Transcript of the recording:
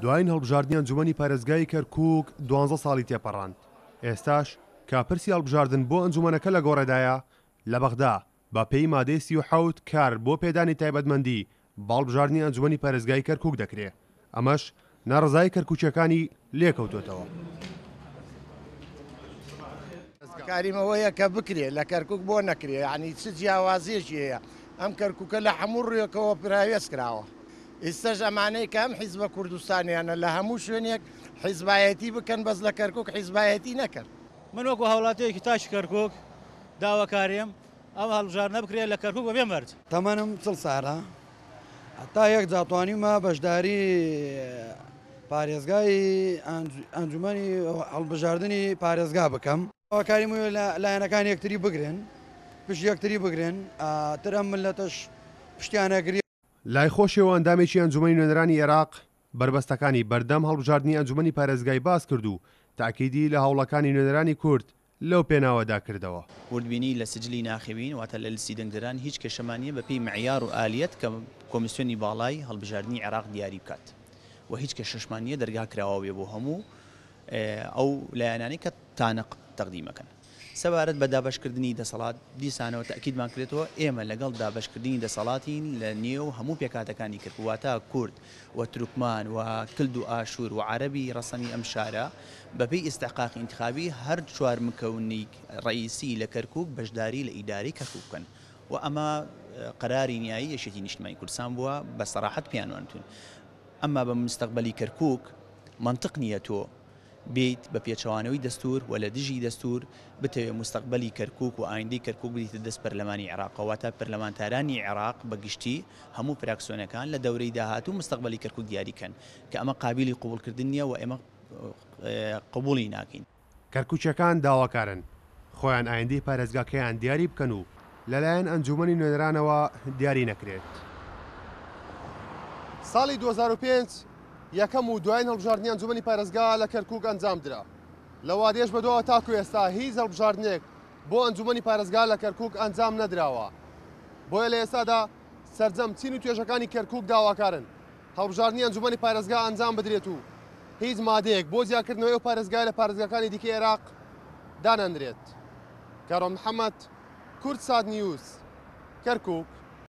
دوایین هەڵبژاردنی ئەنجومەنی پارێزگای کەرکوک دوانزە ساڵی تێپەڕاند، ئێستاش کە پرسی هەڵبژاردن بۆ ئەنجومەنەکە لە گۆڕێدایە لە بەغدا، بە پێی مادەی 37 کار بۆ پێدانی تایبەتمەندی بە هەڵبژاردنی ئەنجومەنی پارێزگای کەرکوک دەکرێ، ئەمەش ناڕەزایی کەرکوکییەکانی لێکەوتۆتەوە. کاریم ئەوەیە کە بکرێ لە کەرکوک بۆ نەکرێ یانی چ جیاوازیەکی هەیە ئەم کەرکوکە لە هەموو ڕوێکەوە پراوێز کراوە ئیستەش ئەمانەی کە ئەم حیزبە کوردستانیانە لە هەموو شوێنێک حیزبایەتی بکەن بەس لە کەرکوک حیزبایەتی نەکەن. من وەکو هاوڵاتیەکی تاکی کەرکوک داواکاریم ئەم هەڵبژاردنە بکرێت لە کەرکوک بەبێ مەرج. تەمەنم 40 سالە هەتا یەک جار توانیومە بەشداری پارێزگای ئەنجومەنی هەڵبژاردنی پارێزگا بکەم. داواکاریم ئەوەیە لایەنەکان یەکتری بگرن، پشت یەکتری بگرن، تر ئەم مللەتەش پشتیان ئەگرێ. لای خۆشیەوە ئەندامێکی ئەنجومەنی نوێنەرانی ئێراق بەربەستەکانی بەردەم هەڵبژاردنی ئەنجومەنی پارێزگای باس کرد و تاکیدی لە هەوڵەکانی نوێنەرانی کورد لەو پێناوەدا کردەوە. وردبینی لە سجلی ناخبین واتە لە لستی دەنگدەران هیچ کێشەمان نییە بەپێی معیار و ئالیەت کە کۆمیسیۆنی باڵای هەڵبژاردنی عێراق دیاری بکات و هیچ کێشەشمان نییە دەرگا کراوە بێ بۆ هەموو ئەو لایەنانەی کە تانە تەقدیم ئەکەن. سەبارەت بە دابەشکردنی دەسەڵات، دیسانەوە تەئکیدمان کرێتەوە، ئێمە لەگەڵ دابەشکردنی دەسەڵاتین لە نێو هەموو پێکهاتەکانی کەرکوک، واتە کورد و تورکمان و کلد و ئاشوور و عەرەبی ڕەسەنی ئەم شارە، بەپێی ئیستحقاقی ئینتخابی هەر چوار مکەونی ڕەئیسی لە کەرکوک بەشداری لە ئیدارەی کەرکوک بکەن و ئەمە قەراری نیایی یەکێتی نیشتمانی کوردستان بووە بە سەراحەت پێیان وتوون. ئەمما بە موستەقبەلی کەرکوک مەنتق نییە تۆ بێیت بە پێچەوانەوەی دەستوور و لە دژی دەستوور بتەوێ موستەقبەلی کەرکووک و ئایندەی کەرکووک بدەیتە دەست پەرلەمانی عێراقەوە، واتە پەرلەمانتارانی عێراق بە گشتی هەموو فراکسیۆنەکان لە دەورەی داهاتوو موستەقبەلی کەرکووک دیاری کەن، کە ئەمە قابیلی قبوڵکردن نییە و ئێمە قبوڵی ناکەین. کەرکوکییەکان داواکارن خۆیان ئایندەی پارێزگاکەیان دیاری بکەن و لەلایەن ئەنجوومەنی نوێنەرانەوە دیاری نەکرێت. ساڵی 2005 یەکەم و دوایین هەڵبژاردنی ئەنجوومەنی پارێزگا لە کەرکووک ئەنجامدرا. لە وادەیەش بەدواوە تاکو ئێستا هیچ هەڵبژاردنێک بۆ ئەنجوومەنی پارێزگا لە کەرکووک ئەنجام نەدراوە. بۆیە لە ئێستادا سەرجەم چین و توێژەکانی کەرکووک داواکارن هەڵبژاردنی ئەنجومەنی پارێزگا ئەنجام بدرێت و هیچ مادەیەک بۆ جیاکردنەوەی ئەو پارێزگایە لە پارێزگاکانی دیکەی عێراق دانەنرێت. کاروان محەمەد، کوردسات نیوز، کەرکوک.